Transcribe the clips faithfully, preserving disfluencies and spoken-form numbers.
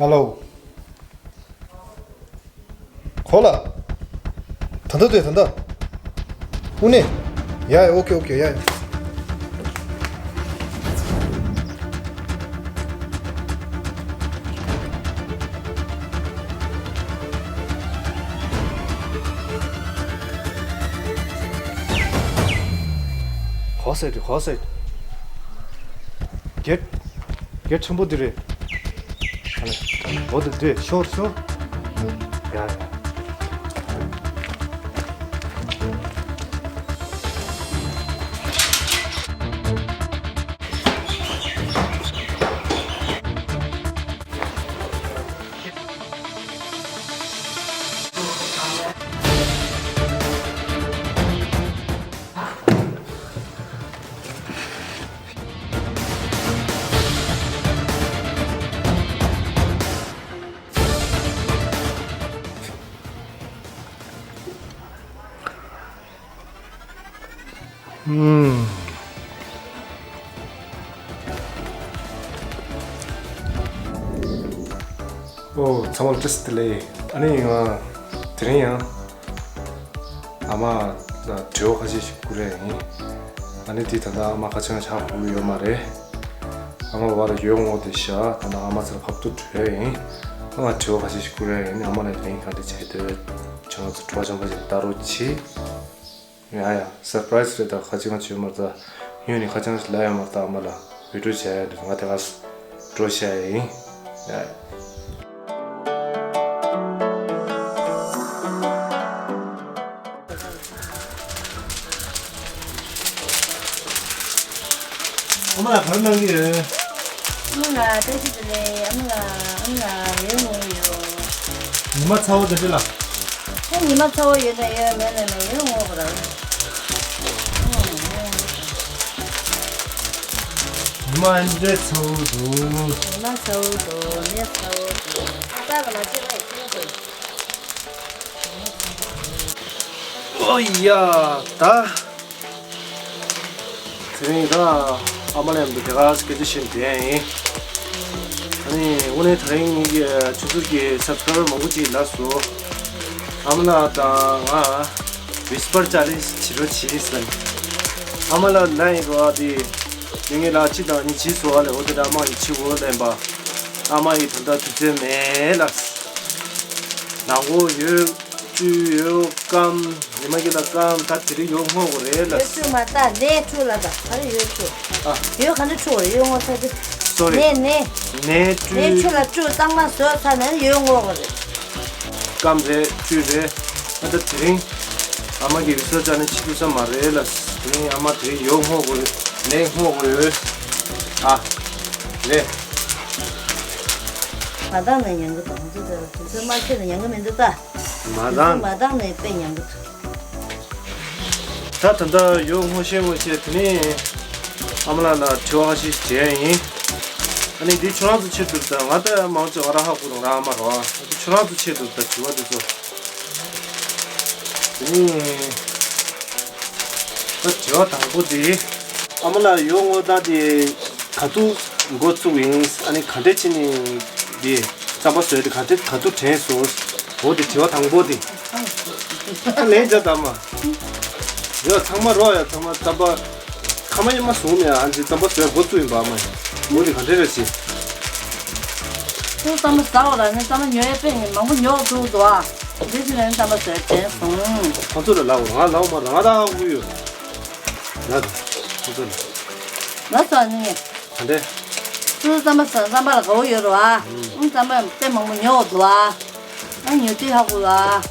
ཧ་ལོ། གོ་ལ། ད་ལྟ་སྡོད་ད་ལྟ། དབུ་ནས། ཡ་ཡ། ཨོ་ཀེ་ཨོ་ཀེ། ཡ་ཡ། གོ་ས་རེད། གོ་ས་རེད། སྒེར། སྒེར་ཆེན་པོ་འདི་རེད། ཨ་ནི། འོ་དེ་དེ་ཤོར་ཤོར། ཡ་ཡ། ཨུམ། ཨོ། ཚང་མ་ལ་བཀྲ་ཤིས་བདེ་ལེགས། ཨ་ནི་ང་དེ་རིང་ཡང་ཨ་མ་ལ་དྲི་བ་ཁ་ཤས་ཤིག་བསྐུར་ཡ་ཡིན། ཨ་ནི་དེ་ད་ལྟ་ཨ་མ་ཁ་ཆེ་ང་ཆག་གོ་གི་ཡོད་མ་རེད། ཨ་མ་བར་ཡོད་ངོ་དེ་ཤ་ད་ལྟ་ཨ་མ་ཚེ་ལ་ཕབ་ཏུ་བྲོས་ཡིན། ཨ་མ་དྲི་བ་ཁ་ཤས་ཤིག་བསྐུར་ཡ་ཡིན། ཨ་མ་ལ་ཡིན་ག་འདྲ་བྱས་འདོད། ཁྱོད་ང་ཚོ་དྲི་བ་ཅང་པ་ཞིག་ལྟ་རོགས་གྱིས། ཡ་ཡ། སར་པ་རའི་སི་རེད། ད་ཁ་ཅིག་ང་བྱོས་མར་ད་ཉོས་ནི་ཁ་ཅིག་ང་ལ་ཡོད་མར་ད་ཨ་མ་ལ་བི་ཌིའོ་བྱས་ཡ་འདི་ང་དེ་ག་འགྲོ་བྱས་ཡ་ཡིན། ཡ་ཡ། ཨ་མ་ལགས་ག་རེ་གནང་གི་ཡོད། ཨ་མ་ལགས་བཀྲ་ཤིས་བདེ་ལེགས། ཨ་མ་ལགས། ཨ་མ་ལགས་ཡོད་ངོ་ཡོད། ཉི་མ་ཚ་བོ་དེ་འདྲ་ལ། ཨ་ཉི་མ་ཚ་བོ་ཡོད་དང་ཡོད་མེད་ལ་མེད་ཡོད་ངོ་ག་ར། ཉི་མ་འདྲ་ཚ་བོ་འདུག་ཉི་མ་ཚ་བོ་འདུག་གནས་ཚ་བོ་འདུག་ཨ་ཙག་གི་མ་བྱེད་པ་ཡིན་ཁྱེད་རང་ཚོ། ཨོ་ཡ། ད། དེ་རིང་ད་ཨ་མ་ལ་མཉམ་དུ་དེ་ག་སྐད་ཆ་བཤད་བསྡད་ཡིན། ཨ་ནི་དངོས་གནས་དེ་རིང་ངེད་ཀྱི་ཆུ་ཚོད་ཀྱི་སབ་སི་ཀ་རའི་བར་མང་པོ་ཅིག་ལབ་སོང་། ཨ་མ་ལགས་དང་ང་ཝི་སི་པར་ཅེ་ལེན་ཇི་བྱེད་རོགས་བྱེད་ཟེར། ཨ་མ་ལགས་ལབ་ཡིན་རོགས་དེ། ངེད་ལགས་ཅི་དང་ནི་བྱེད་སོང་ཨ་ལས། འོ་དེ་འདྲ་ཨ་མ་ཡིས་བྱེད་དགོས་ལབ་པ། ཨ་མ་ཡིས་ད་ལྟ་དུས་ཚོད་མེད་ལབ། ནང་སྒོ་ཡོད། སྤྲུལ་ཡོད་སྐམ། ཉི་མ་གི་ལ་སྐམ། ད་དེ་རིང་ཡོད་ངོ་གོ་རེད་ལ། ཡོད་ཚུལ་མ་ལྟ་ནས་འཁྲུག་ལ་ད་ག་རེ་ཡོད་ཚུལ། ཨ། ཡོད་ག་འདྲ་འཁྲུག་རེད་ཡོད་ངོ་ཚ་དེ། སོ་རི། ནས་ནས། ནས་ནས་འཁྲུག་ལ་འཁྲུག་གཙང་མ་བཟོས་ཚར་ནས་ཡོད་ངོ་གོ་རེད། སྐམ་རེད་འཁྲུག་རེད། ཨ་ད་དེ་རིང་ཨ་མ་གི་ཝི་སི་ཅེ་ལེན་ཇི་བྱེད་ཐུབ་ས་མ་རེད་ལ། དེ་རིང་ཨ་མ་དེ་རིང་ཡོད་ངོ་གོ་རེད། ནས་ངོ་གོ་རེད། ཨ། རེད། མ་བཏང་ནས་ཉན་གི་དང་དུ་དུ་དུ་མ་ཁྱོད་ནས་ཉན་གི་མི་འདུག་ད། མ་བཏང་། མ་བཏང་ནས་དཔེ་ཉན་གི་འདུག་ད་ད་ལྟ་ཡོད་ངོ་ཤེས་ངོ་ཤེས་དེ་ནས་ཨ་མ་ལགས་ལ་དྲི་བ་ཁ་ཤས་ཤིག་བྱས་ཡིན། ཨ་ནི་འདི་ཁྱོད་རང་ཚོ་ཆེད་དུ་ད་ང་ད་མང་ཆེ་ང་རང་ཧ་གོ་རུང་རང་ཨ་མ་རོ། ཨ་ནི་ཁྱོད་རང་ཚོ་ཆེད་དུ་ད་དྲི་བ་འདི་ཚོ། དེ་ནས་ད་དྲི་བ་དང་པོ་དེ། ཨ་མ་ལགས་ཡོད་ངོ་ད་དེ་ག་དུས་འགོ་བཙུགས་ཡིན། ཨ་ནི་ག་འདྲས་བྱས་ནས་དེ་རྩམ་པ་བཟོས་ཏེ་ག་འདྲས་ག་དུས་དྲན་སོང་། འོ་དེ་དྲི་བ་དང་པོ་དེ། ལན་རྒྱག་དང་མ། ཡོད་ཚང་མ་རོགས་ཡ། ཚང་མ་རྩམ་པ་ཁ་མ་ཉི་མ་བཟུང་ནས་ཨ་ནི་རྩམ་པ་བཟོས་འགོ་བཙུགས་ཡིན་པ་ཨ་མ་ཡིན། འོ་དེ་ག་འདྲས་རེད་ཟེར། ཁྱོད་རྩམ་པ་ཟ་འོ་ར་ནི་རྩམ་པ་ཉོ་ཡ་དཔེ་ངས་མང་པོ་ཉོ་འདུག་འདུག་ཨ། འདི་ཅི་ལན་རྩམ་པ་བཟོས་དྲན་སོང་། ཁོང་ཚོ་ལ་ལབ་འོ་ང་ལབ་མ་རང་ད་ཧ་གོ་ཡོད། ལ་ཁོ་ཚོ་ལ། ང་ཚོ་ནི། ག་འདྲས། སུ་རྩམ་པ་ཟ་རྩམ་པ་ལ་དགའ་བོ་ཡོད་རོ་ཨ། ཨང་རྩམ་པ་དཔེ་མང་པོ་ཉོ་འོ་འདུག་ཨ། ཨ་ཉོ་དུས་ཧ་གོ་ཨ།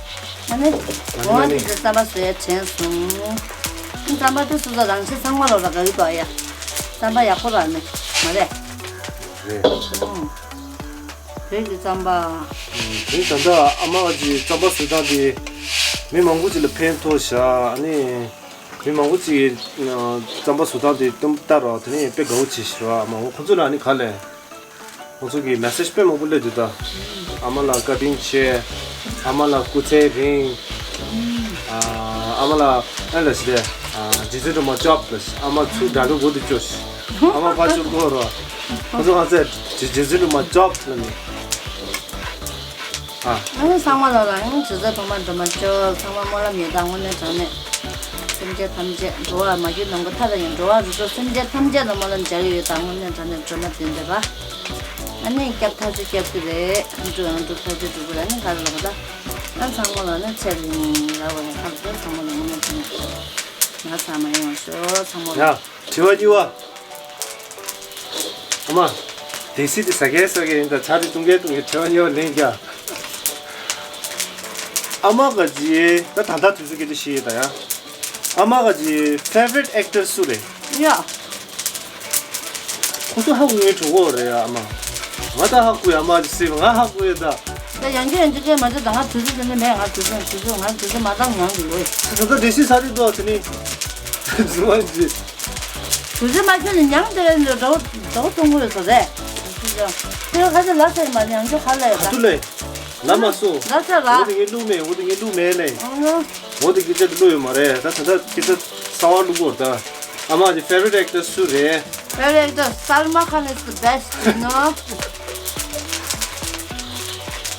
ཨ་ནི། ང་ནི་ང་ནི་ང་ནི་དེ་རྩམ་པ་བཟོས་དྲན་སོང་། ཨང་རྩམ་པ་དེ་སུ་ཚོ་རང་བཞིན་ཚང་མ་ལོ་ལ་དགའ་གི་འདུག་ཨ་ཡ། རྩམ་པ་ཡག་པོ་ར་ནི། མ་རེད། རེད། ཨང་། བོད་ཀྱི་རྩམ་པ། དེ་ད་ལྟ་ཨ་མ་གི་རྩམ་པ་བཟོ་སྟངས་དེ་མི་མང་པོ་ཅིག་ལ་ཕན་ཐོགས་ཤག་ཨ་ནི་མི་མང་པོ་ཅིག་གིས་རྩམ་པ་བཟོ་སྟངས་དེ་སྟོན་ལྟ་རོགས། དེ་ནས་དཔེ་དགའ་བོ་བྱེད་ཤག་ཨ་མ་འོ་ཁོ་ཚོ་ལ་ཨ་ནི་ག་ལས་ཁོ་ཚོ་གི་མེ་སེ་ཇི་དཔེ་མང་པོ་སླེབས་འདུག་ད་ཨ་མ་ལ་བཀའ་དྲིན་ཆེ། ཨ་མ་ལ་སྐུ་ཚེ་རིང་། ཨ་མ་ལ་ཨ་ལ་ཞི་ལེ། རྗེ་བཙུན་སྒྲོལ་མ་ཅོབ་ལ་ཨ་མ་ཚུར་དགྲ་ལུག་འགོ་དུ་བཅོ་ཤི། ཨ་མ་ཕ་ཆུ་ཀོ་རོ། ཁོ་ཚོ་ང་ཚོས་རྗེ་བཙུན་སྒྲོལ་མ་ཅོབ་ལ་ནི། ཨ། ཨང་ཚང་མ་ལ་ལ་ཨང་། དྲི་ཟ་ཕོ་མ་འགྲོ་མ་ཅོ་ཚང་མ་སྨོན་ལམ་ཡོད་དང་དངོས་གནས་དྲང་གནས། སེམས་ཅན་ཐམས་ཅད་འགྲོ་བ་མ་གྱུར་ནམ་མཁའ་མཐའ་དང་ཡང་འགྲོ་བ་རིགས་དྲུག་སེམས་ཅན་ཐམས་ཅད་ལ་སྨོན་ལམ་རྒྱག་གི་ཡོད་དང་དངོས་གནས་དྲང་གནས་སྒྲོལ་མ་བདུན་བརྒྱ་པ། ཨ་ནི་སྐྱབས་ཐག་ཆོད་སྐྱབས་ཀྱི་རེད། འགྲོ་ཡང་འགྲོ་ཐག་ཆོད་འགྲོ་གི་རེད། ཨ་ནི་ག་རེ་ལབ་པ་ད། ཨང་ཚང་མ་ལ་ནི་ཚེ་རིང་ལ་བ་ཡང་ཁ་ལ་ཚང་མ་ལ་དངོས་གནས་དྲང་གནས་ང་ཚང་མ་ཡོང་ཤོག་ཚང་མ་ལ། ཡ། དྲི་བ་གཉིས་པ། ཨ་མ། དེ་སྲིད་དེ་ཟ་གས་ཟ་གས་ཡིན་ད་ཆ་དེ་བཏུང་གས་བཏུང་གས་དྲི་བ་གཉིས་པ་ལན་རྒྱག་ཨ་མ་ག་ཅི་ད་ད་ལྟ་དུས་ཚོད་སྐད་ཆ་བཤད་ཡོད་ད་ཡ། ཨ་མ་ག་ཅི་favorite actor སུ་རེད། ཡ། ཁོ་ཚོ་ཧ་གོ་ངའི་གྲོགས་པོ་རེད་ཡ་ཨ་མ། ང་ད་ཧ་གོ་ཡ་ཨ་མ་ཅི་སྲིད་ང་ཧ་གོ་ཡ་ད། ད་ཡང་རྒྱུ་ཡང་རྒྱུ་སྐད་མ་བྱེད་ད། ང་དུས་ཚོད་དེ་ནས་མེད། ང་དུས་ཚོད་དུས་ཚོད་ང་དུས་ཚོད་མ་བཏང་མྱང་གི་ལོས། ད་ད་དེ་སྲིད་ས་རེད་དོ་དེ་ནི། རྫུན་མ་ཅི། དུས་ཚོད་མ་ཁྱོད་ནི་མྱང་དེ་བས་འགྲོ་འགྲོ་གཏོང་གི་ཡོད་ས་རེད། དེ་ཁ་ཆེ་ལ་ཟེར་མ་མྱང་ཁྱོད་ཁ་ལ་ཡོད་ད། ག་དུས་ལས། ལ་མ་སོ། ལ་ཟེར་ར། འོ་དེ་ངས་བླུག་མེད། འོ་དེ་ངས་བླུག་མེད་ལས། ཨང་། འོ་དེ་སྐད་ཆ་དེ་བླུག་ཡོད་མ་རེད། ད་ད་ད་སྐད་ཆ་གསར་བ་བླུག་དགོས་རེད་ད། ཨ་མ་གི་favorite actor སུ་རེད། Favorite actor Salman Khan is the best, you know.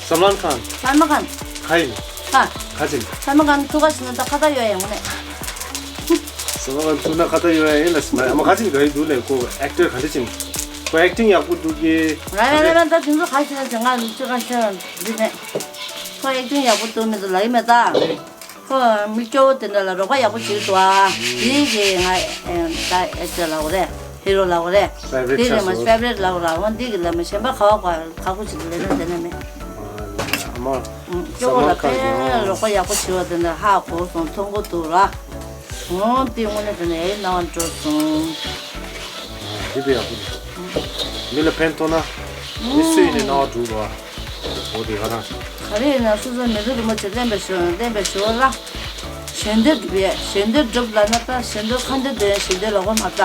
Salman Khan. Salman Khan. ག་ཡིན། ཧ། ག་ཅིན། Salman Khan ཐུག་ག་ཕྱིན་ན་ད་ཁ་ད་ཡོད་ཡང་ནས། Salman Khan ཐུག་ན་ཁ་ད་ཡོད་ཡང་ཡིན་ལ་སི་མ་ཨ་མ་ག་ཅིན་ག་ཡི་འདུག་ལས་ཁོ་actor ག་འདྲ་ཅིན། ཁོ་acting ཡག་པོ་འདུག་གི། ར་ར་ར་ར་ད་དེ་ཚོ་ག་ཕྱིན་ན་ཅི་ང་ལུས་ཅི་ག་ཤོད་འདི་ནས། ཁོ་acting ཡག་པོ་འདུག་མི་འདུག་ལ་ཡི་མེད་ད། ཁོ་མི་སྐྱོ་བོ་དེ་འདྲ་ལ་རོགས་པ་ཡག་པོ་བྱེད་འདུག་ཨ། དེ་གི་ང་ད་actor ལ་འོ་རེད། ཧི་རོ་ལ་འོ་རེད། Favorite དེ་རེད་མ་ཆགས་སོ། Favorite ལ་འོ་ར་འོ་འདི་གི་ལ་མ་གཞན་པ་ག་བ་ག་ག་གོ་ཅིག་ལས་ན་དེ་ན་མེད། ཨ་མ། སྐྱོ་བོ་ལ་Salman Khan ཕན་རོགས་པ་ཡག་པོ་བྱེད་བ་དེ་འདྲ་ཧ་གོ་སོང་མཐོང་གོ་འདུག་ར། འོ་དེ་དངོས་གནས་དེ་ནས་ཨེ་སྣང་བ་འགྲོ་སོང་། འདི་དཔེ་ཡག་པོ་འདུག་མི་ལ་ཕན་ཐོགས་ན། མི་སུ་ཡིན་ནའི་སྣང་བ་འགྲོ་བ། འོ་དེ་ག་རང་། ག་རེ་ཡིན་ན་སོ་སོ་མི་ཚེ་རིང་པོ་ཅིག་བརྟན་པའི་ཞོར་བརྟན་པའི་ཞོར་ལ། ཞལ་འདོན་སྒྲུབ་ཡས་ཞལ་འདོན་སྒྲུབ་ལབ་ན་ད་ཞལ་འདོན་ཁ་འདོན་འདོན་ཡས་ཞལ་འདོན་ལོག་པ་མ་ལྟ།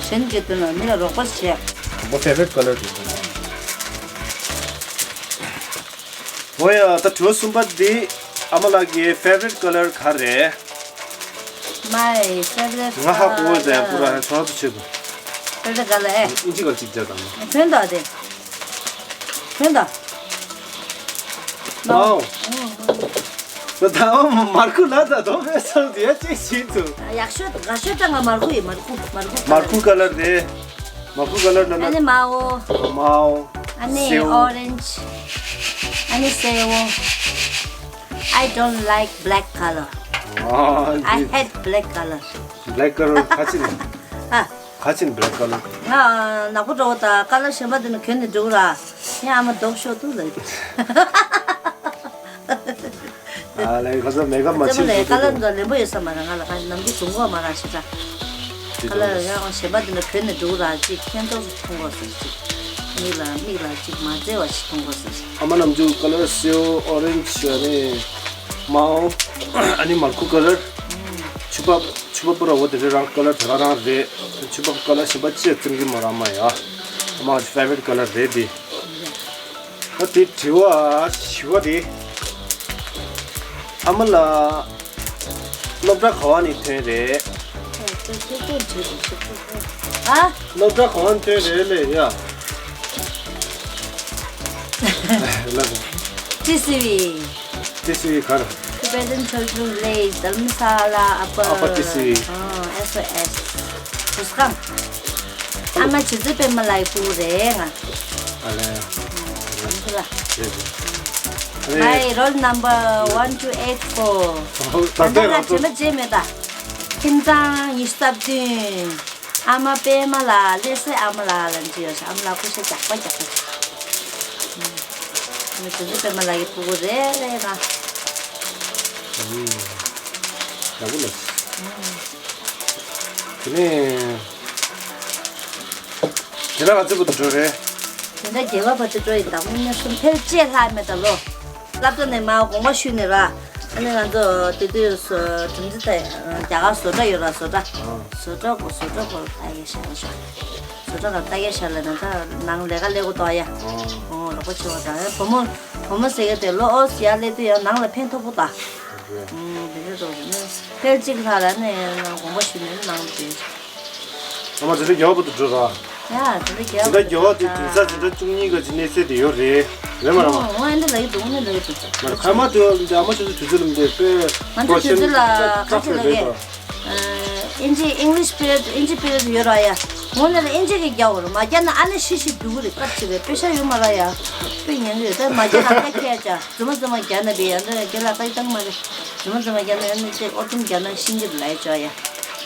གཞན་གྱི་དོན་ལ་མི་ལ་རོགས་པ་བྱས། ཁོ་favorite colour དེ། འོ་ཡ་ད་དྲི་བ་གསུམ་པ་འདི་ཨ་མ་ལགས་ཀྱི་favorite colour ག་རེད། My favorite ང་ཧ་གོ་བ་ཟེར་པུ་ར་ཧ་ཚོ་ཧ་ཚོ་ཆེ་གོ། Favorite colour ཨེ། ཨིན་ཇི་ག་ཅིག་བྱ་དང་། ཕན་ད་དེ། ཕན་ད། མའོ། ད་ད་མར་ཁུ་ལ་ད་དོ་བེ་སོ་དེ་ཅི་ཞིག་ཏུ། ཡག་ཤོས་དགའ་ཤོས་ད་ང་མར་ཁུ་ཡི་མར་ཁུ་མར་ཁུ། མར་ཁུ་colour དེ། མར་ཁུ་colour ན་ན། ཨ་ནི་མའོ། མའོ། ཨ་ནི་སེའུ། Orange། ཨ་ནི་སེའུ། I don't like black colour. I hate black colour. Black colour ག་ཅི་ནི། ཨ། ག་ཅི་ནི་black colour། ང་ནག་པོ་འགྲོ་བ་ད་colour གཞན་པ་དེ་ནི་གྱོན་ནས་འགྲོ་གི་ར། ཡང་ཨ་མ་ལྡོག་ཤོག་ཏུ་ལ། ཨ་ལས་ཁ་ས་མེ་ཀབ་མ་ཅི་ལས་ཀ་ལ་འདི་ལེན་པོ་ཡོད་ས་མ་ར། ང་ལ་ཁ་ནམ་རྒྱུན་བཟུང་གོ་མ་ར་ཞེ་དྲག་ཁ་ལ་ཡང་གཞན་པ་འདི་ལ་བོད་ནས་འགྲོ་ར་ཅིག་ཁྱེད་ཚོ་མཐོང་གོ་ཟེར་ཅིག་མིག་ལ་མིག་ལ་ཅིག་མ་བརྩེ་བ་ཞིག་མཐོང་གོ་ཟེར་ཅིག་ཨ་མ་ནམ་རྒྱུན་colour སེའུ་orange ཨ་ནི་མའོ་ཨ་ནི་མར་ཁུ་colour ཕྱུ་པ་ཕྱུ་པ་པུ་ར་འོ་དེ་རེད་རང་colour་དེ་ག་རང་རེད། ཕྱུ་པ་colour་གཞན་པ་ཅི་ཡང་བཙེམ་གི་མ་ར་མ་ཡ། ཨ་མ་favorite colour རེད་འདི། ད་དེ་དྲི་བ་བཞི་བ་དེ། ཨ་མ་ལགས། སློབ་གྲྭ་ག་བ་ནས་ཐོན་རེད། ཨ། སློབ་གྲྭ་ག་བ་ནས་ཐོན་རེད་ལས་ཡ། ལགས། ཏི་སི་ཝི། ཏི་སི་ཝི་ག་རེ། Tibetan Children's Village Dharamsala Upper Upper ཏི་སི་ཝི། ཨ། S O S། བུ་སྒང་། ཨ་མ་རྗེ་བཙུན་པད་མ་ལགས་ཀྱི་སྤུ་གུ་རེད་ང་། ཨ་ལས། ཨ་མ་ལགས། རེད་རེད། My roll number one two eight four། ད་ལྟ་ང་ཚོ་རྗེས་མ་རྗེས་མེད་ད། ཁྱིམ་ཚང་ཉི་ཤུ་རྩ་བདུན། ཨ་མ་པད་མ་ལགས་ལྷ་སའི་ཨ་མ་ལགས་ལ་འདྲི་ཡོད་ས། ཨ་མ་ལགས་སྐུ་ཞབས་རྒྱགས་པ་རྒྱགས་པ། ཨ་མ་རྗེ་བཙུན་པད་མ་ལགས་ཀྱི་སྤུ་གུ་རེད་རེད་ང་། ཡག་པོ་ལ། དེ་ནས། དེ་ལ་ག་ཚོད་བར་དུ་འགྲོ་རེད། དེ་འདྲ་རྒྱལ་བ་བར་དུ་འགྲོ་ཡི་དང་མི་སུམ་ཕལ་ཆེར་ལྷག་མེད་ད་ལོ། སློབ་གྲྭ་ནས་མར་དགོངས་པ་ཞུས་ནས་ར། ཨ་ནི་ང་ཚོ་དེ་དུས་སུ་གྲུམ་ཙི་ད་རྒྱ་གར་བཟོ་གྲྭ་ཡོད་ར་བཟོ་གྲྭ། བཟོ་གྲྭ་གོ་བཟོ་གྲྭ་གོ་ལ་ལྟ་ཡས་ཤར་ལ་ཤར། བཟོ་གྲྭ་ག་ལ་ལྟ་ཡས་ཤར་ལ་ན་ད་ནང་ལས་ཀ་ལས་གོ་ཏོ་ཡ། ཨོ་རོགས་པ་ཆེ་བ་དང་བུ་མོ་བུ་མོ་ཟེར་གི་དེ་ལོ་ཨོ་ཟེར་ཡ་ལས་དུས་ཡང་ནང་ལ་ཕན་ཐོགས་པོ་ད། ཨོ་དེ་འདྲ་རོགས་ནི་ཕལ་གཅིག་ལྷག་ལ་ནི་དགོངས་པ་ཞུས་ནས་ནང་ལ་དེ། ཨ་མ་ཚེ་རིང་རྒྱལ་བ་བར་དུ་འགྲོ་ར། ཡ་དེ་འདྲ་རྒྱལ་བ་དེ་དེང་སང་འཛིན་གྲྭ་བཅུ་གཉིས་ག་ཅིག་གནས་ཚད་དེ་ཡོད་རེད། རེད་མ་རེད་མ། ཨོ་ཨེ་འདྲ་ལ་ཡི་འདུག་ཨེ་འདྲ་ལ་ཡི་འདུག་མ་རེད། ཁ་མ་དེ་འདི་ཨ་མ་ཆུ་ཚོད་དུས་ཚོད་ལ་མི་འདུག་པས། ང་ཚོ་དུས་ཚོད་ལ་ཨ་ཅེ་ལ་གས། ཨིན་ཇི་ཨིང་ལིཤ་པི་རི་ཡཌ་ཨིན་ཇི་པི་རི་ཡཌ་ཡོད་ར་ཡ། ངོ་ནས་ལ་ཨིན་ཇི་གི་རྒྱག་འོར་མ་རྒྱག་ན་ཨ་ནི་ཤི་ཤི་འདུག་རེད། སྐབས་ཅིག་རེད། དཔེ་ཤ་ཡོད་མ་ར་ཡ། དཔེ་ཉན་གི་རེད། ད་མ་རྒྱག་ན་ཁ་ཁྱེར་ཡ་ཅག་རྫུན་མ་རྫུན་མ་རྒྱག་ན་བི་ཡ་འདི་རྒྱ་ལ་ཁ་བཏང་མ་རེད། རྫུན་མ་རྫུན་མ་རྒྱག་ན་ཨ་ནི་ཅེ་ཨོ་ཐུམ་རྒྱག་ན་ཤིང་གི་ལ་ཡ་ཅོ་ཡ།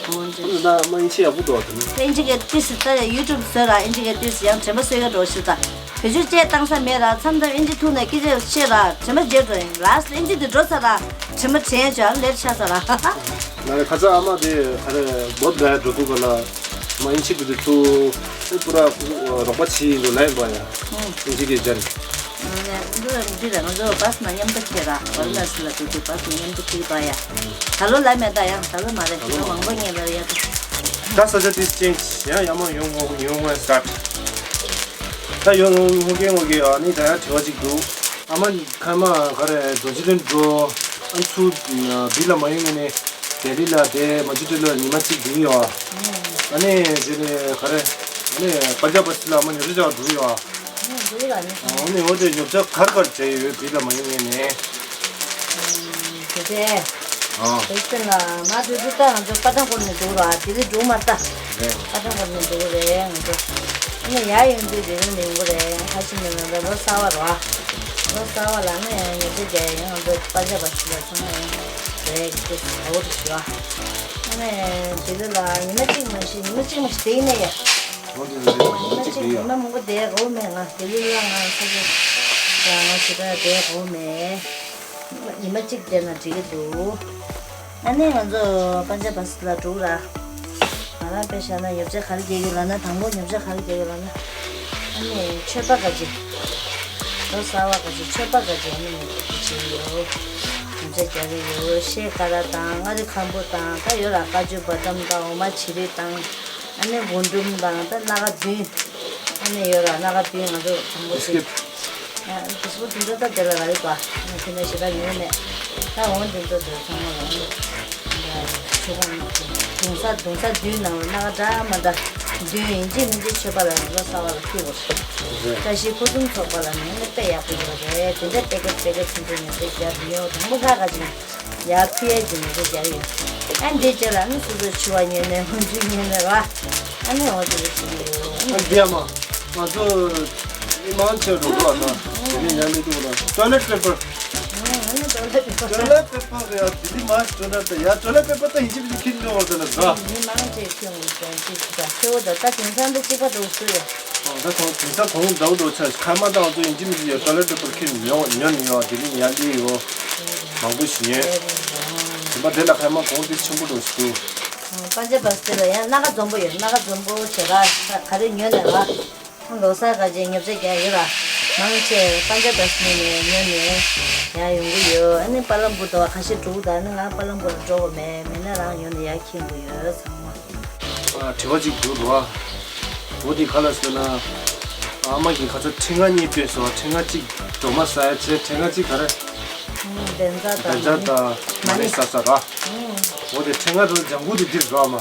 ཨོ་ཅེ། ད་མ་ཨིན་ཇི་ཡག་པོ་འདུག་ཨ། དེ་ནི་ཨིན་ཇི་གི་ཏིས་ད་ཡུ་ཊུབ་བཟོས་ར་ཨིན་ཇི་གི་ཏིས་ཡང་དྲན་པ་གསོས་ཀ་འགྲོ་ཤི་ད། བེད་སྤྱོད་བཅས་བཏང་ས་མེད་ར། མཚམས་མཚམས་ཨིན་ཇི་ཐུག་ནས་སྐད་ཆ་བཤད་ར་དྲན་པ་བརྗེད་འགྲོ་ཡིན། ལཱས་ཨིན་ཇི་དེ་འགྲོ་ཚར་ར་དྲན་པ་དྲན་ཡ་ཅོ་ལེར་ཆགས་ཚར་ར། ང་རེ་ཁ་ཚ་ཨ་མ་དེ་ག་རེ་བོད་ག་ཡ་འགྲོ་དུས་ག་ལ་མ་ཨིན་ཇི་དེ་དུ་ཨེ་པུ་ར་རོགས་པ་བྱེད་ཡིན་འགྲོ་ལ་ཡིན་པ་ཡ། ཨིན་ཇི་གི་སྦྱར། འདི་ལ་འདི་ལ་ང་ཚོ་བཱས་ནང་མཉམ་དུ་ཁྱེར་ར་ཝ་ར་ཎ་སི་ལ་འགྲོ་དུས་བཱས་ནང་མཉམ་དུ་ཁྱེར་པ་ཡ། ད་ལོ་ལ་མེད་ད་ཡ། ད་ལོ་མ་རེད། ད་ལོ་མང་པོ་ངེས་ལ་ཡ། ད་ས་ཆ་དེ་ཅན་ཡང་ཡ་མ་ཡོང་ངོ་ཡོང་ངོ་སྟཱཊ། ད་ཡོང་ངོ་ངོ་གེ་ངོ་གེ་ཨ་ནི་ད་ཡ་དྲི་བ་ཅིག་འདུག་ཨ་མ་ཁ་མ་ག་རེ་རྡོ་རྗེ་གདན་འགྲོ་ཨ་ཚུ་བི་ལ་མ་ཡོང་ངེ་ནས་ལྡི་ལི་ལ་དེ་མ་ཅུ་ཏི་ལ་ཉི་མ་གཅིག་འདུག་ཡོད་ཨ། ཨ་ནི་དེ་ནས་ག་རེ་ཨ་ནི་པ་ཇ་པ་སི་ལ་མ་ཉོ་རི་ཅག་འདུག་ཡོད་ཨ། ཨ་ནི་འོ་དེ་ཉོ་ཆ་གར་གར་བྱས་ཡོད་བི་ལ་མ་ཡོང་ངེ་ནས། དེ་དེ། ཨ། དེ་ཚོ་ལ་ང་དུས་ཚོད་ད་ང་ཚོ་པ་ཏང་སྐོར་ནས་འདུག་ར་དེ་རིང་འགྲོ་མ་ལྟ། རེད། པ་ཏང་སྐོར་ནས་འདུག་རེད་ང་ཚོ། ཨ་ནི་ཡར་ཡོང་དུས་དེ་རིང་ནས་ཡོང་གི་རེད། ཁ་ཤས་ནས་ང་ཚོ་ལོ་གསར་བ་ར། ལོ་གསར་བ་ལ་ནི་ཡང་ཉོ་ཆ་རྒྱག་ཡ་ཡིན། ང་ཚོ་པ་ཇ་པ་སི་ལ་ཚང་མ་ཡང་རེད་དེ་ཟ་འོ་དེ་ཞུ་ཨ། ཨ་ནི་དེ་རིང་ལ་ཉི་མ་གཅིག་མ་ཤི་ཉི་མ་གཅིག་མ་ཤི་དེ་ཡིན་ན་ཡ། འོ་དེ་རེད་རེད། ཉི་མ་གཅིག་ཉི་མ་མང་པོ་བསྡད་དགོས་མེད། ང་དེ་རིང་ལ་ང་ས་ཆ་ཡང་ང་ཞེ་དྲག་བསྡད་དགོས་མེད། ཉི་མ་གཅིག་བསྡད་ན་འགྲིག་གི་འདུག་ཨ་ནི་ང་ཚོ་པ་ཇ་པ་སི་ལ་འགྲོ་ར། ང་རང་དཔེ་བཞག་ན་ཉོ་ཆ་ག་རེ་རྒྱག་གི་ལབ་ན་དང་པོ་ཉོ་ཆ་ག་རེ་རྒྱག་གི་ལབ་ན། ཨ་ནི་མཆོད་པ་ག་ཅི། ལོ་གསར་བ་ག་ཅི་མཆོད་པ་ག་ཅི་ཨ་ནི་ཉོ་ཆ་རྒྱག་གི་ཡོད། ཉོ་ཆ་རྒྱག་གི་ཡོད། ཤེལ་ཀ་ར་དང་མངའ་རིས་ཁམ་བུ་དང་ད་ཡོད་ར་ཀ་ཅུ་བ་དམ་དང་འོ་མ་བྱི་རིལ་དང་། ཨ་ནི་གུ་འབྲུམ་དང་ད་སྣ་ཁ་བདུན། ཨ་ནི་ཡོད་ར་སྣ་ཁ་བདུན་ང་ཚོ་དང་པོ་ཅིག་ཨ་དེ་ཚོ་དེ་ཚོ་ད་དེ་ལ་རག་ལས་པ། ཨ་ནི་དེ་འདྲ་ཞེ་དྲག་ཉོས་མེད། ད་འོ་དེ་ཚོ་དེ་ཚང་མ་ལ་ཨ་ནི་ད་ཆུ་ཁོང་གདུང་ས་གདུང་ས་བདུན་ནང་ལ་སྣ་ཁ་འདྲ་མ་འདྲ་བདུན་ཡིན་གཅིག་མིན་གཅིག་མཆོད་པ་ལ་ལོ་གསར་བ་ལ་ཕུལ་དགོས། བཀྲ་ཤིས་ཕུན་སུམ་ཚོགས་པ་ལ་ནི་དཔེ་ཡག་པོ་ཡོད་རེད། དེ་འདྲ་དཔེ་སྐད་དཔེ་སྐད་ཆུང་ཆུང་ནས་དཔེ་རྒྱབ་ཡོད། དང་པོ་ལྷ་ཁ་ཅིག་ཡར་ཕུལ་ཡས་ཀྱི་ཉོ་ཆ་རྒྱག་གི་ཡོད། ཨ་འདི་རྗེས་ལ་ཨ་ནི་སོ་སོའི་འཕྱི་བ་ཉོས་ནས་འོ་འདི་ཉོས་ནས་ར། ཨ་ནི་འོ་འདི་རེད་ཞུ་གི་ཡོད། ཨ་འདི་ཡ་མ། ང་ཚོ་མི་མང་ཆེ་འགྲོ་འགྲོ་བ་དང་དེ་ནས་ཉར་ལས་འདུག་ལ་ཊོ་ལེཊ་པེ་པར། ཨ་ནི་ཊོ་ལེཊ་པེ་པར། ཊོ་ལེཊ་པེ་པར་ཡ་དེ་འདི་མ་ཊོ་ལེཊ་ཡ་ཊོ་ལེཊ་པེ་པར་ད་ཡིན་གཅིག་མིན་གཅིག་ཁྱེར་འགྲོ་བ་དང་ལ་འདྲ། མི་མང་ཆེ་ཁྱོད་ངོ་ཤེས་ཅིག་ད་ཁྱོད་ད་ད་དེང་སང་འདི་གཅིག་པ་འགྲོ་སུ་ཡོད། ཨ་ད་ཐོག་དེང་སང་གོང་འདྲ་བོ་འགྲོ་ཆ་ཁ་མ་ད་ང་ཚོ་ཡིན་གཅིག་མིན་གཅིག་ཡ་ཊོ་ལེཊ་པེ་པར་ཁྱེར་ཉོ་ཉོ་ནི་ཡོད་དེ་ནི་ཉར་ལས་ཡོད། མང་པོ་ཞིག་ཉོས། དེ་མ་དེ་ལ་ཁ་མ་གོང་དེ་ཆེན་པོ་འགྲོ་ཞིག་འདུག་པན་ཇ་བ་སི་ལ་ཡང་སྣ་ཁ་འཛོམས་པོ་ཡོད། སྣ་ཁ་འཛོམས་པོ་བྱེད་ག་ག་རེ་ཉོས་ནས་ལ། ལོ་གསར་ག་ཅེ་ཉོ་ཆ་རྒྱག་ཡོད་ལ། མང་ཆེ་པན་ཇ་བ་སི་ནས་ཉོས་ནས་ཡང་ཡོང་གི་ཡོད། ཨ་ནི་པ་ལམ་པུར་དུ་ཁ་ཤས་འགྲོ་གི་འདུག་ཨ་ནི་ང་པ་ལམ་པུར་འགྲོ་གི་མེད། མེད་ན་རང་ཉོ་ནས་ཡར་འཁྱེར་དགོས་ཡོད་ཚང་མ། ཨ་དྲི་བ་གཅིག་འདུག་རོ། འོ་དེ་ག་ལ་ཟེར་ན། ཨ་མ་གིས་ཁ་ཚ་ཕྲེང་བ་གཉིས་སྤྲད་སོང་། ཕྲེང་བ་གཅིག་སྒྲོལ་མ་ཟ་ཡ་བྱས། ཕྲེང་བ་གཅིག་ག་རེ། བདེན་རྩ་བདེན་རྩ་དང་དང་མ་ཎི་ཟ་ས་ར། འོ་དེ་ཕྲེང་བ་དང་ལྗང་གུ་དེ་འདི་རེད་རོ་ཨ་མ།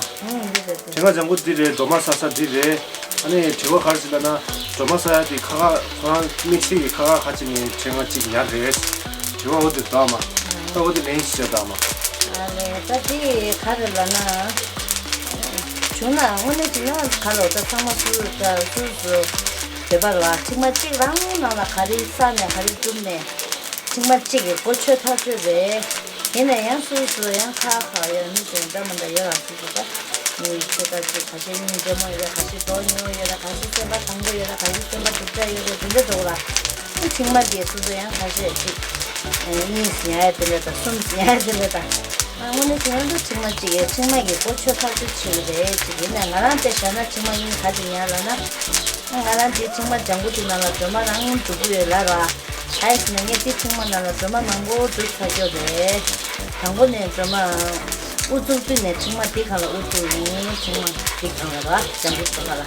ཕྲེང་བ་ལྗང་གུ་འདི་རེད། སྒྲོལ་མ་ཟ་ས་འདི་རེད། ཨ་ནི་དྲི་བ་ག་རེ་ཟེར་ལབ་ན། སྒྲོལ་མ་ཟ་ཡ་དེ་ཁ་ཁ་ཁོ་རང་དམིགས་བསལ་གྱི་ཁ་ཁ་ཁ་ཅིག་ནས་ཕྲེང་བ་གཅིག་ཉར་རེད། དྲི་བ་འོ་དེ་རེད་ཨ་མ། ད་འོ་དེ་ལན་ཞིག་བྱས་ད་ཨ་མ། ཨ་ལས་ད་དེ་ག་རེ་ལབ་ན། བྱུང་ན་དངོས་གནས་བྱས་ན་ག་ལོ་ད་ཚང་མ་སུ་ད་སུ་སུ་བོད་པ་ལ་ཕྲེང་བ་གཅིག་རང་ནང་ལ་ག་རེ་བསགས་ནས་ག་རེ་བསྒྲུབས་ནས་ཕྲེང་བ་གཅིག་གི་གོ་ཆོད་ཐག་ཆོད་རེད། ཡིན་ན་ཡང་སུ་སུ་ཡང་ཁ་ཁ་ཡོད་མི་དེ་འདྲ་མི་འདྲ་ཡོད་ར་སུ་སུ་ད་ནི་ཆོད་ཐག་ཆོད་ཁ་ཤས་སྙིང་རྗེ་མོ་ཡོད་ར་ཁ་ཤས་མདོག་ཉེས་པོ་ཡོད་ར་ཁ་ཤས་སེམས་པ་དྭངས་པོ་ཡོད་ར་ཁ་ཤས་སེམས་པ་སྡུག་ཅག་ཡོད་ར་དེ་འདྲ་འདུག་ར། ཨ་ཕྲེང་བ་དེ་སོ་སོ་ཡང་ཁ་ཤས་ཅིག་གཉིས་ཉར་ཡ་དེ་འདྲ་དང་གསུམ་ཉར་ཡ་དེ་འདྲ་དང་། ཨ་དངོས་གནས་བྱས་ན་ད་ཕྲེང་བ་གཅིག་གིས་ཕྲེང་བ་གི་གོ་ཆོད་ཐག་ཆོད་བྱེད་ཀྱི་རེད་ཅིག་ཡིན་ནའི་ང་རང་དཔེ་བཞག་ན་ཕྲེང་བ་གཉིས་ག་ཅིག་ཉར་ལབ་ན། ཨ་ང་རང་དེ་ཕྲེང་བ་ལྗང་གུ་དེ་ནང་ལ་སྒྲོལ་མ་རང་སྒྲུབ་ཀྱི་ཡོད་ལབ་ར། ག་ཡིན་ཟེར་ན་ངས་དེ་ཕྲེང་བ་ནང་ལ་སྒྲོལ་མ་མང་པོ་སྒྲུབ་ཚར་ཀྱོག་རེད། དང་པོ་ནས་སྒྲོལ་མ་དབུ་བཙུགས་དུས་ནས་ཕྲེང་བ་དེ་སྒང་ལ་དབུ་བཙུགས་ཡིན། ཕྲེང་བ་དེ་སྒང་ལ་ར་ལྗང་གུ་དེ་སྒང་ལ་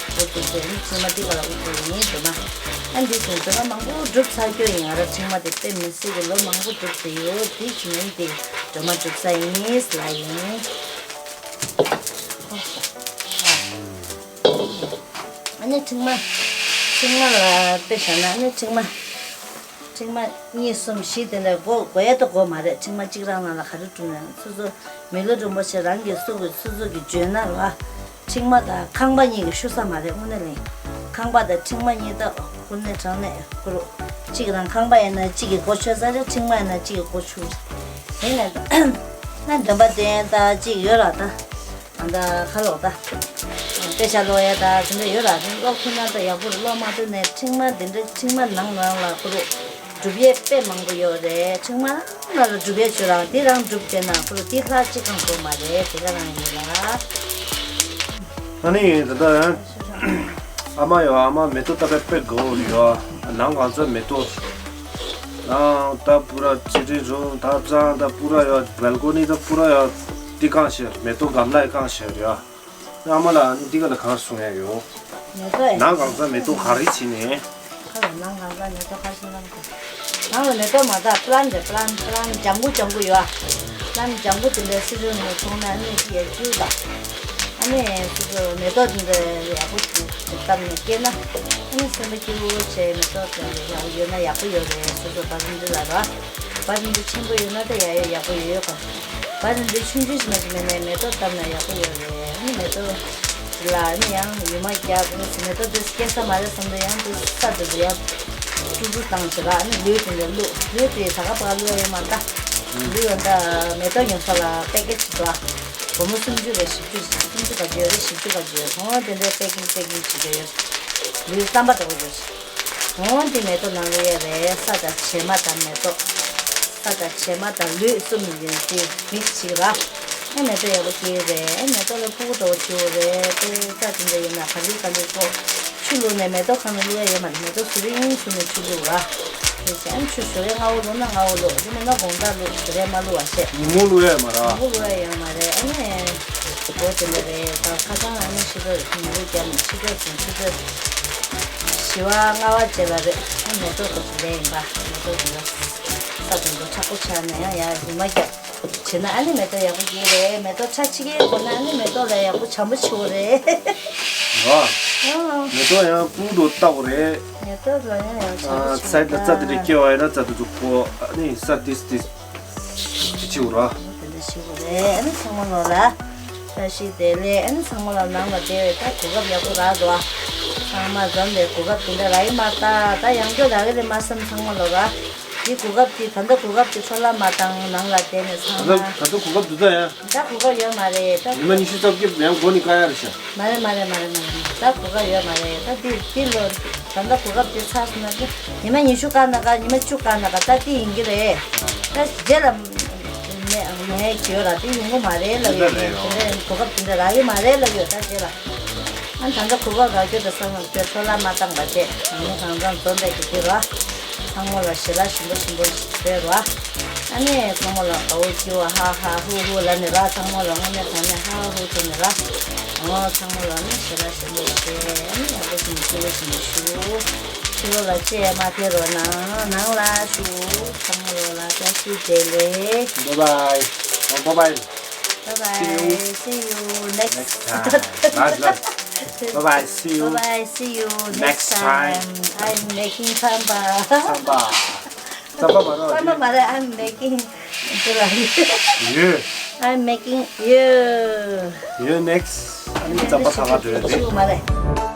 དབུ་བཙུགས་དུས་ནས་ཕྲེང་བ་དེ་སྒང་ལ་དབུ་བཙུགས་ཡིན་སྒྲོལ་མ། ཨ་འདི་བཞིན་སྒྲོལ་མ་མང་པོ་སྒྲུབ་ཚར་ཀྱོག་ཡིན། ང་ར་ཕྲེང་བ་དེ་དཔེ་མི་སྲིད་ཀྱི་ལོ་མང་པོ་སྒྲུབ་བསྡད་ཡོད། དེ་བཞིན་ཡིན་དེ་སྒྲོལ་མ་སྒྲུབ་ས་ཡིན་ལ་ཡིན། ཕྲེང་བ། ཕྲེང་བ་ལ་དཔེ་བཞག་ན་ནི་ཕྲེང་བ། ཕྲེང་བ་གཉིས་གསུམ་བཞི་དེ་འདྲ་དགོས་དགོས་ཡ་ད་དགོས་མ་རེད། ཕྲེང་བ་གཅིག་རང་ནང་ལ་ག་རེ་བསྒྲུབས་ན་སོ་སོ་མི་ལུས་རིན་པོ་ཆེ་རང་གི་སྲོག་གི་སོ་སོ་གི་བརྗོད་ན་ར། ཕྲེང་བ་དང་ཁང་པ་གཉིས་ཀྱི་ཤུ་ས་མ་རེད་དངོས་གནས་ལན། ཁང་པ་དང་ཕྲེང་བ་གཉིས་ད་ཁུར་ནས་དྲང་ནས་ཁུར། གཅིག་རང་ཁང་པ་ཡིན་ན་གཅིག་གི་སྒོ་ཆོད་ས་རེད། ཕྲེང་བ་ཡིན་ན་གཅིག་གི་སྒོ་ཆོད་རེད། དེ་ནས་ད་ན་འདོན་པ་འདོན་ད་གཅིག་ཡོད་ར་ད། ཨ་ད་ཁ་ལོག་ད། དཔེ་ཆ་ཀློག་ཡ་ད་དེ་འདྲ་ཡོད་ར། དེ་ཀློག་ཐུབ་ན་ད་ཡག་པོ་རེད། ཀློག་མ་ཐུབ་ནས་ཕྲེང་བ་འདི་འདྲ་ཕྲེང་བ་ནང་རང་ལ་ཁུར། སྒྲུབ་ཡས་དཔེ་མང་པོ་ཡོད་རེད། ཚང་མ་ང་ལ་སྒྲུབ་ཡས་བྱོས་རང་། འདི་རང་སྒྲུབ་བྱས་ན་ཁོ་ལ་འདི་ལྷག་ཅི་གང་དགོས་མ་རེད། དེ་ག་རང་ཡིན་ལ། ཨ་ནི་ད་ལྟ་ཨ་མ་ཡོད། ཨ་མ་མེ་ཏོག་བཏབ་པའི་དཔེ་དགའ་བོ་ཡོད། ནང་གང་ཚ་མེ་ཏོག་ནང་ད་པུ་ར་ཚི་ཏི་རུམ་ཐབ་ཚང་ད་པུ་ར་ཡོད། བལ་ཀོ་ནི་ད་པུ་ར་ཡོད། འདི་གང་ཤེས་མེ་ཏོག་གམ་ལ་ཡི་གང་ཤེས་ཡོད། ཨ་མ་ལགས་ཨ་ནི་འདི་ག་ལ་གང་གསུང་ཡ་ཡོད། མེ་ཏོག་ཨེ། ནང་གང་ཚ་མེ་ཏོག་ག་རེ་བྱིན་ནས། ཁ་ལ་ནང་གང་ཚ་མེ་ཏོག་ག་ཤིང་ལམ་དུ། ནང་ལ་མེ་ཏོག་མ་དག་པི་ལན་རེད། པི་ལན་པི་ལན་ལྗང་གུ་ལྗང་གུ་ཡོད་ཨ། པི་ལན་ལྗང་གུ་དེ་འདྲའི་སི་ཏུ་ནས་མཐོང་ན་ཨ་ནི་ཅི་ཡ་སྐྱུར་དང་། ཨ་ནི་སི་ཏུ་མེ་ཏོག་དེ་འདྲ་ཡག་པོ་ཞིག་བཏབ་ནས་སྐྱེས་ན་ཨ་ནི་སེམས་པ་སྐྱིད་པོ་བྱས། མེ་ཏོག་དེ་འདྲ་ཡག་པོ་ཡོད་ན་ཡག་པོ་ཡོད་རེད། སོ་སོ་བ་རིན་འདི་ལ་ར། བ་རིན་འདི་ཆེན་པོ་ཡོད་ན་ད་ཡ་ཡོད་ཡག་པོ་ཡོད་ཡོད་ག་བ་རིན་འདི་ཆུང་ཆུང་ཞིག་མ་ཞིག་མེད་ནས་མེ་ཏོག་བཏབ་ན་ཡག་པོ་ཡོད་རེད། ཨ་ནི་མེ་ཏོག་ལ་ནི་ཡང་ཡུ་མ་རྒྱག་ནི་མེ་ཏོག་དེ་སྐྱེ་ས་མ་རེད་བསམ་དུས་ཡང་དེ་ས་དེ་དུ་ཡང་དཀྲུག་དཀྲུག་བཏང་བྱེད་ལ་ཨ་ནི་ལུད་དེ་འདྲ་བླུགས། ལུད་དེ་ད་ག་པ་བླུགས་ཡ་ཡོད་མ་ད། ལུད་ཡོད་ད་མེ་ཏོག་ཉོ་ས་ལ་པེ་ཀེ་ཇི་འདུག་ཨ། སྒོར་མོ་སུམ་ཅུ་རེད། བཞི་བཅུ་སུམ་ཅུ་ག་ཅི་ཡོད་རེད། བཞི་བཅུ་ག་ཅི་ཡོད། ཧོ་དེ་འདྲའི་པེ་ཀིང་པེ་ཀིང་བྱེད་ཀྱི་ཡོད། ལུད་རྩམ་པ་འདྲ་བོ་ཡོད། འོང་འདི་མེ་ཏོག་ནང་བླུག་ཡས་རེད། ས་དང་བྱེ་མ་དང་མེ་ཏོག་ས་དང་བྱེ་མ་དང་ལུད་གསུམ་ཡོད་དེ་མིག་ཅིག་ར། ཨེ་མེ་ཏོག་ཡག་པོ་སྐྱེས་རེད། ཨེ་མེ་ཏོག་ལ་ཕྲུ་གུ་འདྲ་བོ་བྱུང་རེད། དེ་ས་དེ་འདྲ་ཡིན་ན་ག་ལུད་ག་ལུད་ཀོ། ཆུ་བླུགས་ནས་མེ་ཏོག་ཁང་ནང་བླུག་ཡས་ཡོད་མ་རེད། མེ་ཏོག་ཟུར་རིང་ཟུར་ནས་ཆུ་བླུགས་ར། དེ་བྱས་ཨེ་ཆུ་ཞོ་རེ་སྔ་བོ་བླུགས་ན་སྔ་བོ་བླུགས། དེ་མིན་ན་དགོང་དག་བླུགས། ཞོ་རེ་མ་བླུགས་བ་བྱས། ཉིན་གུང་བླུག་ཡས་མ་ར། ཉིན་གུང་བླུག་ཡས་ཡོད་མ་རེད། ཨ་ནི། སྒོ་དེ་འདྲ་རེད། ད་ཁ་སང་ཨ་ནི་ཕྱི་དྲོ་ཉིན་གུང་རྒྱབ་ནས་ཕྱི་དྲོ་ཟིན་ཕྱི་དྲོ། བཞི་པ་ལྔ་པ་བྱས་པ་རེད། ཨ་མེ་ཏོག་ཏོག་ཙམ་ལས་ཡིན་པ། མེ་ཏོག་དེ་འདྲ་ས་དེ་འདྲ་མཁྲེགས་པོ་ཆགས་ན་ཡང་ཡར་ཉི་མ་རྒྱབ་བྱས་ན་ཨ་ནི་མེ་ཏོག་ཡག་པོ་སྐྱེས་རེད། མེ་ཏོག་ཆ་ཕྱི་རྒྱལ་དགོས་ན་ཨ་ནི་མེ་ཏོག་ལས་ཡག་པོ་བྱམས་པོ་ཆེ་བོ་རེད། ཨ། མེ་ཏོག་ཡང་སྤུ་འགྲོ་ལྟ་བུ་རེད། མེ་ཏོག་ལ་ཡང་ཡང་བྱམས་པོ་ཆེ་བོ་རེད། ས་དེ་རྩ་དེ་འདྲ་སྐྱེ་བ་ཡིན་ན་རྩ་དེ་ཚོ་ཁོ་ཨ་ནི་ས་དེ་དེ་དེ་ཆེ་བོ་ར། དེ་འདྲ་ཞིག་རེད། ཨ་ནི་ཚང་མ་ལོ་ལ་བཀྲ་ཤིས་བདེ་ལེགས། ཨ་ནི་ཚང་མ་ལ་ནང་ལ་བསྡད་པའི་ད་གོ་སྐབས་ཡག་པོ་རག་འདུག་ཨ། ཚང་མ་འཛོམས་པའི་གོ་སྐབས་དེ་འདྲ་རག་གི་མ་རེད་ད། ད་ཡང་བསྐྱར་རག་གི་རེད་མ་བསམ། ཚང་མ་ལོ་ར། འདི་གོ་སྐབས་དེ་ད་ལྟ་གོ་སྐབས་དེ་འཕྲོ་བརླག་མ་བཏང་། ནང་ལ་བསྡད་ནས་ཚང་ད་ལྟ་མ་ད་ལྟ་གོ་སྐབས་འདུག་ད་ཡ། ད་གོ་སྐབས་ཡོད་མ་རེད་ད། ཉི་མ་ཉི་ཤུ་རྩ་བརྒྱད་ཡང་འགོ་ནས་བཀག་ཡ་རེད་ཤག་མ་རེད་མ་རེད་མ་རེད་མ་རེད། ད་གོ་སྐབས་ཡོད་མ་རེད་ད། འདི་འདི་ལོ་ད་ལྟ་གོ་སྐབས་དེ་ཚར་སོང་ན་ད་ཉི་མ་ཉི་ཤུ་བཀག་ན་བཀག་ཉི་མ་བཅུ་བཀག་ན་བཀག་ད་འདི་ཡིན་གྱི་རེད། ད་རྗེས་ལ། ནས་ཡོང་ཡས་ཅིག་ཡོད་ར། དེ་ཡོང་གི་མ་རེད་ལབ་ཡོད། དེ་འདྲ་གོ་སྐབས་དེ་འདྲ་རག་གི་མ་རེད་ལབ་ཡོད་ད་རྗེས་ལ། ཨ་ད་ལྟ་གོ་སྐབས་རག་རྒྱུ་དང་བསམ་བློ་དེ་འཕྲོ་བརླག་མ་བཏང་པ་བྱས། ང་ཚོ་གང་ཚང་འཛོམས་པའི་དུས་དེ་ར། ཚང་མ་ལ་ཞེ་དྲག་ཞིམ་པོ་ཞིམ་པོ་བཟོས་ར། ཨ་ནི་ཚང་མ་ལ་དགའ་བོ་སྐྱིད་པོ་ཧ་ཧ་ཧུ་ཧུ་ལབ་ནས་ར། ཚང་མ་ལ་དངོས་གནས་དྲང་གནས་ཧ་ཧུ་བྱས་ནས་ར། འོ་ཚང་མ་ལ་ནི་ཞེ་དྲག་ཞིམ་པོ་བྱས། ཨ་ནི་ཡག་པོ་ཞིམ་པོ་སྐྱིད་པོ་ཞིམ་པོ་བཞུགས། ཕྱི་ལོགས་ལ་ཅི་ཡང་མ་ཕེབས་རོགས་གནང་། ནང་ལ་བཞུགས། ཚང་མ་ལོ་ལ་བཀྲ་ཤིས་བདེ་ལེགས། Bye bye. Oh, bye bye. Bye bye. See you. See you next Next time. Last, last. Bye bye. See you. Bye bye. See you next Next time. time. I'm making samba. Samba. Samba མ་རེད། སམ་པ་མ་རེད། I'm making. Yeah. I'm making. Yeah. Yeah, next. ཨ་ནི་རྩམ་པ་ཁ་ཁ་འདྲ་རེད། ཞུ་མ་རེད།